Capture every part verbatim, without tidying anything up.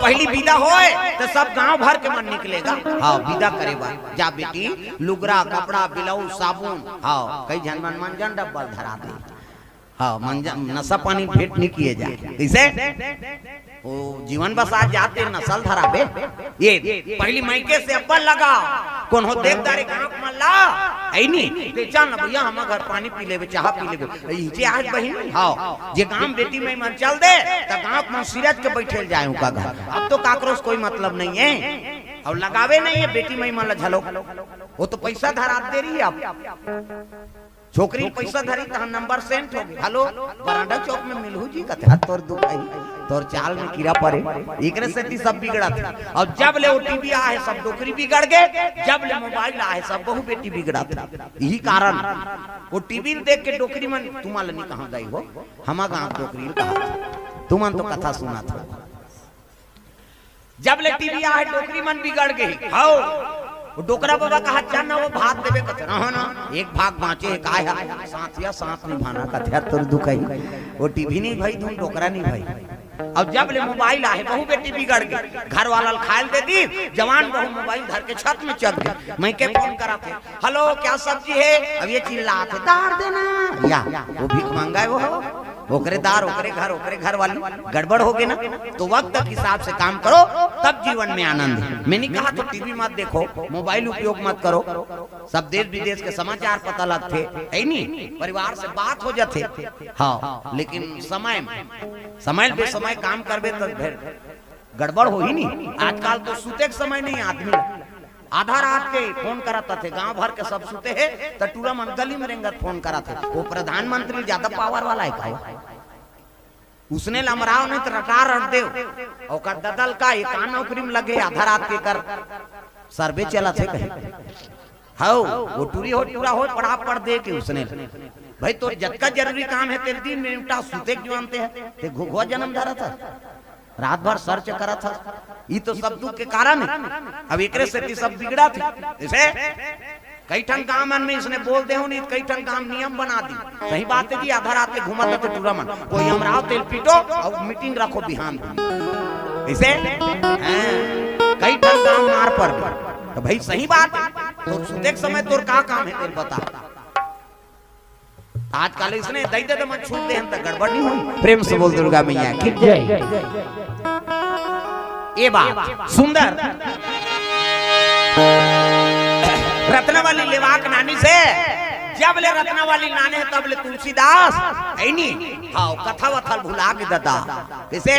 पहली विदा होय त सब गांव भर के मन निकलेगा। हाँ, विदा करे बर जा बेटी, लुगरा, कपड़ा, बिलाउज, साबुन, हाँ, कई झन मन मंजन डब्बा ल धरा दे। हाँ, मंजन, नशा पानी भेंट नहीं किए जाए। कैसे? ओ जीवन बसा जाते नसल धराबे। ये पहली मइके से अब्बल लगा, कोनो देख दारे गांव के मन ला, ऐ नी, ते चल न भैया, हम घर पानी पी लेबे, चाह पी लेबे। इचे आज बहिन, हाँ, जे गांव बेटी मई मन चल दे, त गांव के मन सिरज के बैठे ल जाए उनका घर। अब तो काकरो से कोई मतलब नहीं है, और लगावे नहीं है बेटी मई मन ला झलो। वो तो पैसा धरा दे रही है अब। छोकरी पैसा धरी, तहां नंबर सेंट हो गे। हेलो, बरांडा चौक में मिलहू जी, कथे, "हाँ, तोर दुख आई, तोर चाल में कीड़ा पड़े।" एकरे सेती सब बिगड़त हे। और जब ले वो टीवी आहे, सब डोकरी बिगड़ गे, जब ले मोबाइल आहे, सब बहू बेटी बिगड़त हे। यही कारण, वो टीवी ल देख के डोकरी मन, तुमन ल नहीं कहा गई हो, हमा गांव डोकरी ल कहा, तुमन तो कथा सुनत हो। जब ले टीवी आहे, डोकरी मन बिगड़ गे। हौ, वो डोकरा बाबा कहा, "चल ना, वो भात देबे," कथे, "रहो ना, एक भाग बांचे हे, काय है?" "साथिया, साथ निभाना," कथे, "यार, तोर दुख है।" वो टीवी नहीं भाई, तुम डोकरा नहीं भाई। अब जब ले मोबाइल आहे, बहू बेटी बिगड़ गे, घर वाला ल खाए ल दे दी, जवान बहू मोबाइल धर के छत में चढ़ गे, मइके फोन करत हे, "हेलो, क्या सब्जी है?" अब ये चिल्लात हे, "दार देना।" या, वो भीख मांगा है वो, ओकरे दार, ओकरे घर, ओकरे घर वाली, गड़बड़ हो गे ना। तो वक्त के हिसाब से काम करो, तब जीवन में आनंद हे। मैं नहीं कहा तो टीवी मत देखो, मोबाइल उपयोग मत करो, सब देश विदेश के समाचार पता लगथे, है नी, परिवार से बात हो जाथे। हाँ, लेकिन समय, समय बेसमय काम करबे तो फिर गड़बड़ होही नी। आजकल तो सुते के समय नहीं आदमी, आधा रात के फोन करत हे, गांव भर के सब सुते हे, त टूरा मन गली में रेंगत फोन करत हे। वो प्रधानमंत्री ज्यादा पावर वाला है का? उसने लमराव नहीं त रटा रट देव। ओकर ददल का एक आ नौकरी में लगे, आधा रात के कर सर्वे चलत हे कहे। हौ, वो टूरी हो, टूरा हो, पड़ा पड़ दे के उसने। भाई, तोर जतका जरूरी काम हे, तेरे दिन में उठा सुते के जुआनते हे, ते घुघुआ जन्म धरत हे, रात भर सर्च करत हे। ई तो सब दुख के कारण हे। अब एकरे सेती सब बिगड़त हे। जैसे कई ठन गांव मन में इसने बोल दे हो, नहीं कई ठन गांव नियम बना दी। सही बात हे जी, आधा रात के घूमत रहते टूरा मन, कोई अमराव तेल पीटो और मीटिंग रखो बिहान दिन। इसे, हैं, कई ठन गांव मार पड़ गए। तो भाई सही बात हे, तो सुते के समय तोर का काम हे, तेल बता। आजकल इसने दई दे दे मन छूट दे हम त गड़बड़ नहीं होई। प्रेम से बोल दुर्गा मैया की जय। ये बात सुंदर। रत्नावली लेवाक नानी से, जब ले रत्नावली नाने तब ले तुलसीदास, है नी? हाँ, कथा वथा ल भुला गे ददा। कैसे?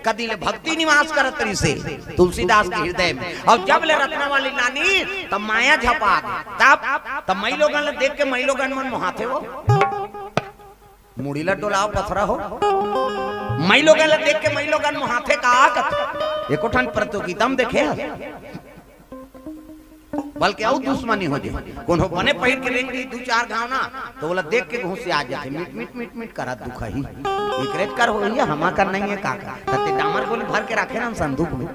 कदी ले भक्ति निवास करत रहिसे तुलसीदास के हृदय में। और जब ले रत्नावली नानी, तब माया झपा गे। तब, तब मई लोगन ले देख के मई लोगन मन मोहाथे वो। मुड़ी ला डोलाव पथरा हो। मई लोगन ले देख के मई लोगन मोहाथे का कथे। एको ठन प्रतियोगिता में देखे हस? बल्कि अउ दुश्मनी हो जाए। कोनो बने पहिर के रेंग ली दू चार घाव ना, तो ओला देख के घुसिया जाथे, "मिट, मिट, मिट, मिट करत दुखही। एकरे कर होही, हमा कर नहीं हे का कर?" तते डामर गोली भर के रखे रहन संदूक में।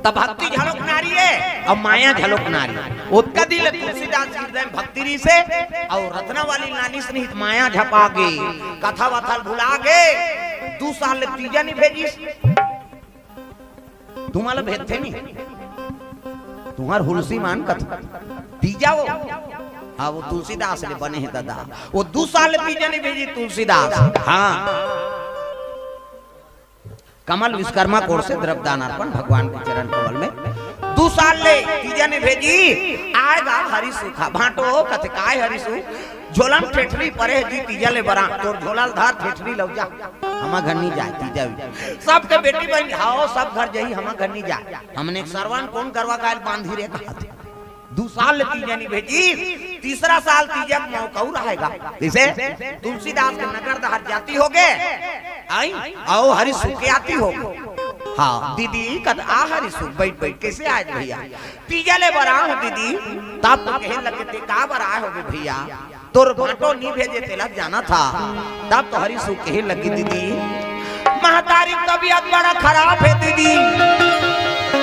तब भक्ति झलोक नारी हे, अब माया झलोक नारी। ओतका दिन ले तुलसीदास जी हृदय में भक्ति रहिसे, और रत्नावली नानी से नहीं माया झपा गे, कथा वथा ल भुला गे, दू साल ले तीजा नहीं भेजिस। तुम्हां ला भेजथे नहीं, तुम्हार हुलसी मान कथा तीजा वो। हाँ, वो तुलसीदास ले बने हे ददा, वो दू साल ले तीजा नहीं भेजी तुलसीदास। हाँ, कमल विश्वकर्मा कोर से द्रव्य दान अर्पण भगवान के चरण कमल में। दू साल ले तीजा नहीं भेजी, आएगा हरि सुखा भांटो कथे, "काय हरि सुख?" "झोला में ठेठरी परे हे जी, तीजा ले बरा, तोर झोला ल धर ठेठरी लव जा।" हमा घर नहीं जाए तीजा भी। सबके बेटी बहन, "हाओ, सब घर जाही, हमा घर नहीं जाए।" हमने एक सरवन कोन गरवा गाय ल बांधी रे कहा थे। दू साल ले तीजा नहीं भेजी, तीसरा साल तीजा के मौका अउ रहेगा। जैसे तुलसीदास के नगर दहर जाती हो गे, आई, आओ हरि सुख के आती हो गे। हाँ, दीदी कद आ हरि सुख, बैठ, बैठ, कैसे आए भैया? तीजा ले बरा हो दीदी, तब तो कहे लगे, "ते का बरा हो गे भैया?" तोर भांटो नहीं भेजे तेला जाना था, तब तो हरि सुख कहे लगी दीदी, "महतारी तबीयत बड़ा खराब हे दीदी,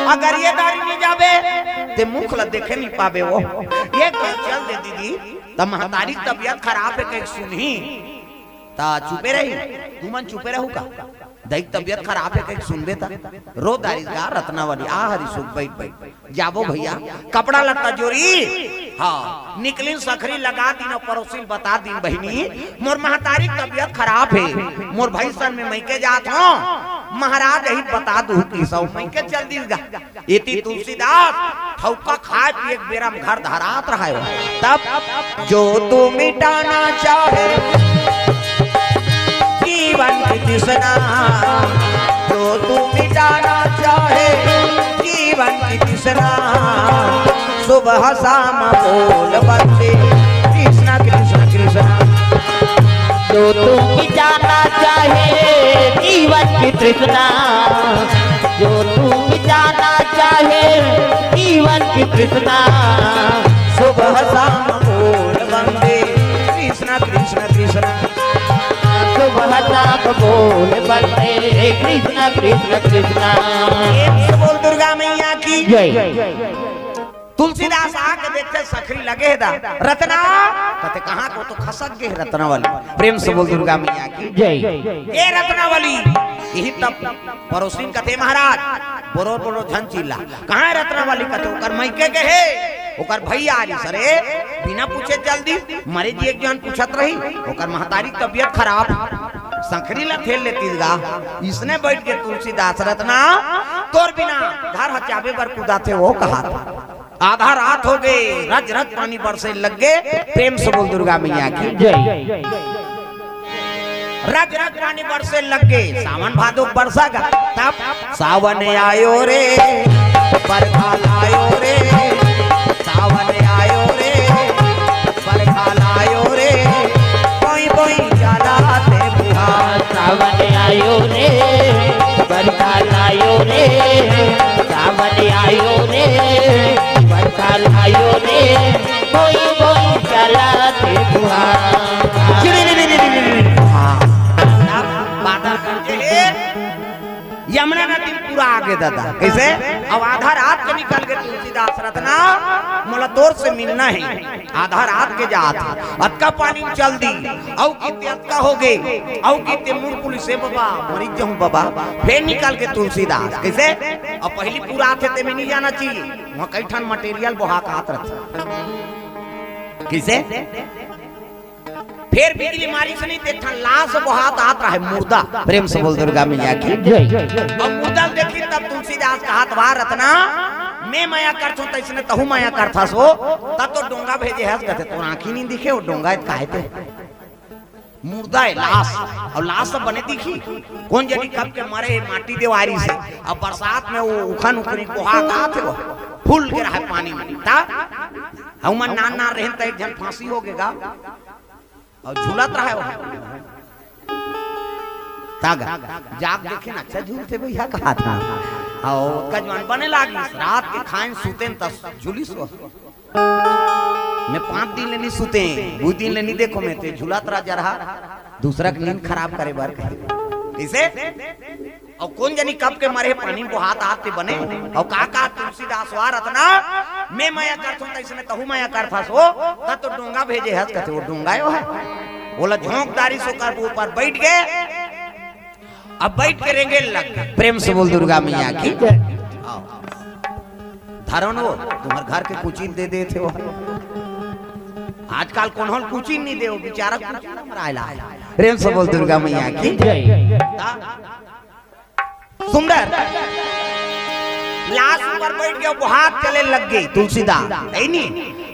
अगर ये दारी नहीं जाबे, ते मुख ला देखे नहीं पाबे वो, ये तो चल दे दीदी।" तब महतारी तबीयत खराब हे कहे सुनही, ता चुपे रही, तुमन चुपे रहू का? दई के तबियत खराब हे कहिके सुनबे ता। रो डारिस गा रत्नावली, आ हरी सुख, बइठ बइठ। जाबो भइया, कपड़ा लत्ता जोरी। हाँ, निकलिन सखरी लगा दिन अउ परोसिन बता दिन, बहिनी, मोर महतारी के तबियत खराब हे, मोर भइसन में मइके जात हों, महाराज अही बता दूहू कहिस अउ मइके चल दिस गा। एती तुलसीदास ठउका खाय पिए के बेरा म घर धरात रहय। तब जो तू मिटाना चाहे जीवन की तृष्णा, जो तू मिटाना चाहे जीवन की तृष्णा, सुबह शाम बोल वंदे कृष्णा कृष्णा कृष्णा। जो तू मिटाना चाहे जीवन की तृष्णा, जो तू मिटाना चाहे जीवन की तृष्णा, सुबह शाम बोल वंदे कृष्णा कृष्णा कृष्णा। सुबह शाम बोल वंदे कृष्णा कृष्णा कृष्णा। प्रेम से बोल दुर्गा मैया की जय। तुलसीदास आके देखथे सखरी लगे हे दा। रत्ना, कथे कहाँ के, ओ तो खसक गे हे रत्नावली। प्रेम से बोल दुर्गा मैया की जय। ए रत्नावली, इही तब परोसिन कथे महाराज, बोरो बोरो झन चिल्ला। कहाँ हे रत्नावली? कथे ओकर मइके गे हे, ओकर भइया आरिस। अरे बिना पूछे चल दिस, मरे जी एक जन पूछत रही, ओकर महतारी के तबियत खराब, सखरी ला ठेल लेतिस गा। इसने बइठ के तुलसीदास, रत्ना, तोर बिना घर ह चाबे बर कुदाथे ओ कहात। आधा रात हो गे, रज रज पानी बरसे लग गे। प्रेम से बोल दुर्गा मैया की जय। रज रज पानी बरसे लग गे, सावन भादो के बरसा गा। तब सावन आयो रे, बरखा लायो रे, सावन आयो रे, बरखा लायो रे, बोई बोई चलथे बुहार। सावन आयो रे, बरखा लायो रे, सावन आयो रे, बरखा लायो रे, बोई बोई चलथे बुहार। हाँ। तब बादर गरजे हे, यमुना नदी म पूरा आगे दादा। कइसे? अब आधा रात के निकल गे तुलसीदास, रत्ना, मोला तोर से मिलना हे। आधा रात के जात हे, अतका पानी म चल दिस, अउ किते अतका हो गे, अउ किते मुड़ पुलिस हे बबा, मरिच जहूँ बबा, फेर निकल गे तुलसीदास। कइसे? अब पहिली पूरा आथे ते में नइ जाना चाहिए, उहाँ कई ठन material बोहा के आत रथे। कइसे? फेर बिजली मारिस नहीं ते एक ठन लाश बोहात आत रहे, मुर्दा। प्रेम से बोल दुर्गा मैया की जय। अब मुर्दा ल देखिस तब तुलसीदास कहात, वाह रत्ना, मैं मया करथों तइसने तहूँ मया करथस ओ। तब तो डोंगा भेजे हस कथे, तोर आँखी नइ दिखे ओ डोंगा हे त काहे ते? मुर्दा हे लाश, अउ लाश सब बने दिखही? कोन जनी कब के मरे हे, माटी देवारिस हे, अब बरसात में ओ उखन उखनी बोहा के आथे ओ, फूल गे रहे पानी में। तब हमन नान नान रहेन त एक झन फांसी हो गे गा। अउ झूलत रहे ओ। तब जाके देखेन, अच्छा झूलथे भइया कहात हे। अउ कजवन बने लागिस, रात के खाएन सुतेन त झूलिस ओ। मैं पाँच दिन ले नइ सुतें, दू दिन ले नइ देखों मैं, ते झूलत रहा जरहा, दूसरा के नींद खराब करे बर कहे। कइसे? अउ कोन जनी कब के मरे हे, पानी बोहात आत ते बने। अउ का कहात तुलसीदास, वाह रत्ना, मैं मया करथों तइसने तहूँ मया करथस ओ, तब तो डोंगा भेजे हस कथे, ओ डोंगा ओ हे। ओला झोंक डारिस, ओकर ऊपर बइठ गे, अब बइठ के रेंगे लग गे। प्रेम से बोल दुर्गा मैया की जय। आओ। धरन ओ, तुम्हर घर के कुचिन दे देथे ओ। आजकल कोनो ल कुचिन नइ दे ओ, बेचारा कुचिन ल मराय ला। प्रेम से बोल दुर्गा मैया की जय। ता सुंदर। लाश ऊपर बइठ गे, बोहात चले लग गे तुलसीदास, हे नी?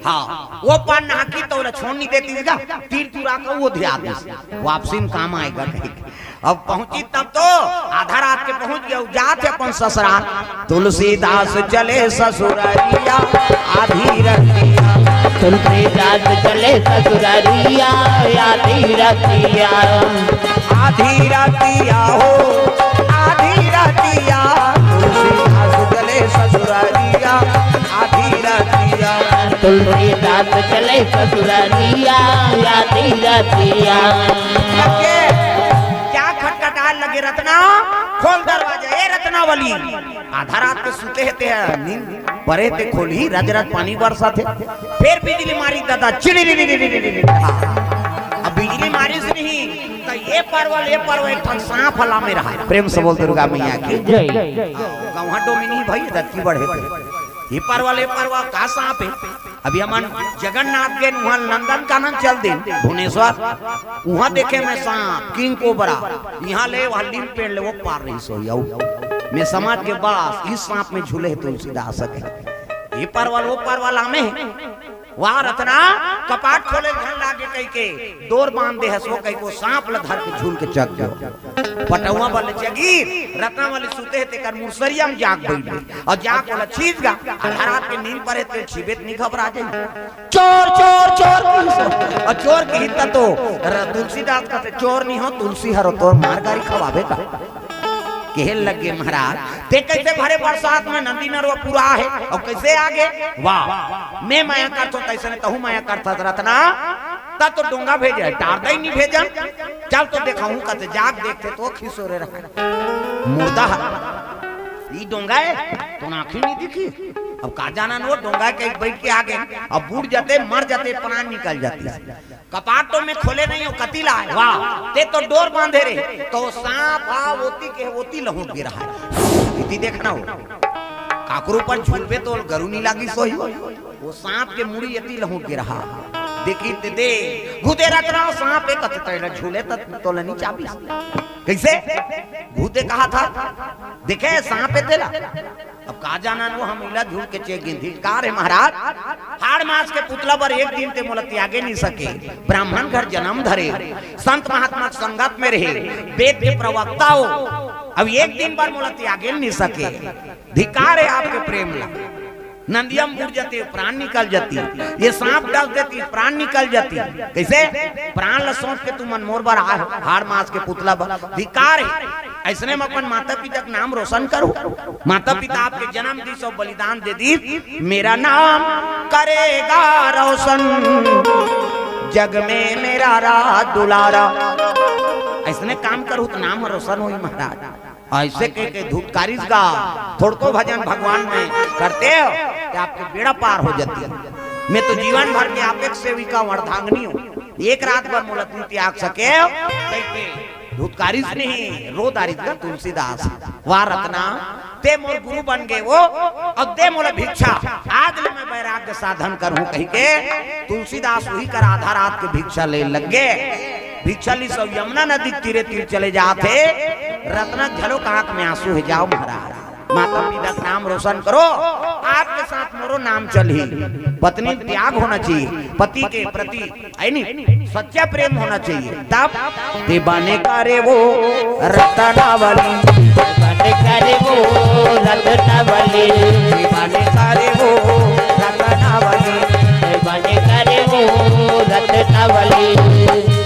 हाँ, ओ पार नहाकी त ओला छोड़ नइ देतिस गा, तीर तुरा के ओ धिया दिस, वापसी म काम आय गा कहिके। अब पहुंचिस तब तो आधा रात के पहुंच गे, अउ जाथे अपन ससुरार। तुलसीदास चले ससुररिया आधी रतिया। तुलसीदास चले ससुररिया आधी रतिया। आधी रतिया हो, आधी रतिया। तुलसीदास चले ससुररिया आधी रतिया। तुलसीदास चले ससुररिया आधी रतिया। लगे, क्या खटखटाय लगे रत्ना? खोल दरवाजा, ए रत्नावली। आधा रात के सुते हे ते ह, नींद परे ते खोलही, रज रज पानी बरसत हे। फेर बिजली मारिस दादा, चिड़िरी। हाँ। अब बिजली मारिस नहीं, त ए परवल, ए परवल, एक ठन सांप हला में रहा। प्रेम से बोल दुर्गा मैया की। जय। गौहा डोमिनी भाई, रत्ती बढ़े थे। ये परवल, ए परवल, का सांप है? अभी हमन जगन्नाथ के वहाँ नंदन कानन चल दिन, भुवनेश्वर, वहाँ देखे मैं सांप, किंग कोबरा, यहाँ ले, वहाँ लीम पेड़ ले, वो पार नहीं सोई। आऊ मैं समझ के बस, इस सांप में झूले है तुलसीदास के। ये परवल, वो परवल आमे है। वाह रतना, कपाट खोले झन लागे कहिके, डोर बांध दे हस वो कहिके, सांप ल धर के झूल के चघ गयो। पटौवा बल चघी, रतना वाले सुते हे, तेकर मुरसरिया में जाग बैठ गे। अउ जाग ओला छींच गा, आधा रात के नींद परे ते छिबे त नी घबरा जाई। चोर, चोर, चोर कहिस। अउ चोर कहिस त तो र-, तुलसीदास कथे, "चोर नी हो, तुलसी हरो, तोर मार गारी खवाबे का।" कहे लगे, "महाराज, ते कैसे भरे बरसात में नदी नरवा पूरा है, अउ कैसे आगे?" वाह, मैं मया करथों, तैसने तहू मया करथस रतना, त तो डोंगा भेजे, टार दई नी भेजन। चल तो देखाहूं, कथे जाग देखथे तो खिसोरे रहा। मुर्दा ह। ई डोंगा है, तो आँखी नी दिखी। अब का जानन वो डोंगा के बैठ के आगे, अब बूड़ जाते, मर जाते, प्राण निकल जाते। कपाट तो मैं खोले नहीं हूँ, कति ला है? वाह, ते तो डोर बांधे रे, तो सांप हा ओती के ओती लहुट गे रहा है। इति देखना हो, काकरो पर झूलबे तो गरु नी लागी सोही। वो सांप के मुड़ी एती लहुट गे रहा। देखी ते दे, घुदे रतना सांप एक कथे तैला झूले तत तोला नी चाबी। कैसे? घुदे कहा था, देखे सांप एते ला। अब का जानन वो हम इला झूल के चेक गिन धिक्कार है महाराज। हाड़ मास के पुतला बर एक दिन ते मोला त्यागे नी सके। ब्राह्मण घर जन्म धरे, संत महात्मा के संगत में रहे, वेद के प्रवक्ता हो, अब एक दिन बर मोला त्यागे नी सके। धिक्कार है आपके प्रेम ला। नंदिया में बूड़ जाती, प्राण निकल जाती। ये सांप डस देती, प्राण निकल जाती। कैसे? प्राण ला सौंप के तुमन मोर बर आए हो, हाड़ मास के पुतला बर। धिक्कार है। ऐसने में अपन माता पिता के नाम रोशन करो। माता पिता आपके जन्म दिस अउ बलिदान दे दिस, मेरा नाम करेगा रोशन, जग में मेरा राज दुलारा। ऐसने काम करो तो नाम रोशन होई महाराज। ऐसे कह के धुतकारिस गा, थोड़को भजन भगवान में करते हो, तो आपके बेड़ा पार हो जाती है। मैं तो जीवन भर में आप एक सेविका अर्धांगिनी हूँ, एक रात भर मोला तुम त्याग सके हो, कह के धुतकारिस नहीं, रो डारिस गा तुलसीदास। वाह रतना, ते मोर गुरु बन गे वो, अब दे मोला भिक्षा, आज ले मैं वैराग्य साधन करूँ कहिके तुलसीदास उही कर आधा रात के भिक्षा ले लग गे। भिक्षा लिस अउ यमुना नदी के तीरे तीर चले जात हे। रतना घलो के आंख में आंसू हे, जाओ महाराज, माता पिता के नाम रोशन करो, आपके साथ मोरो नाम चलही। पत्नी त्याग होना चाहिए, पति के प्रति, है नी, सच्चा प्रेम होना चाहिए। तब ते बने करे वो रतनावली, बने करे वो रतनावली, ते बने करे वो रतनावली, बने करे वो रतनावली।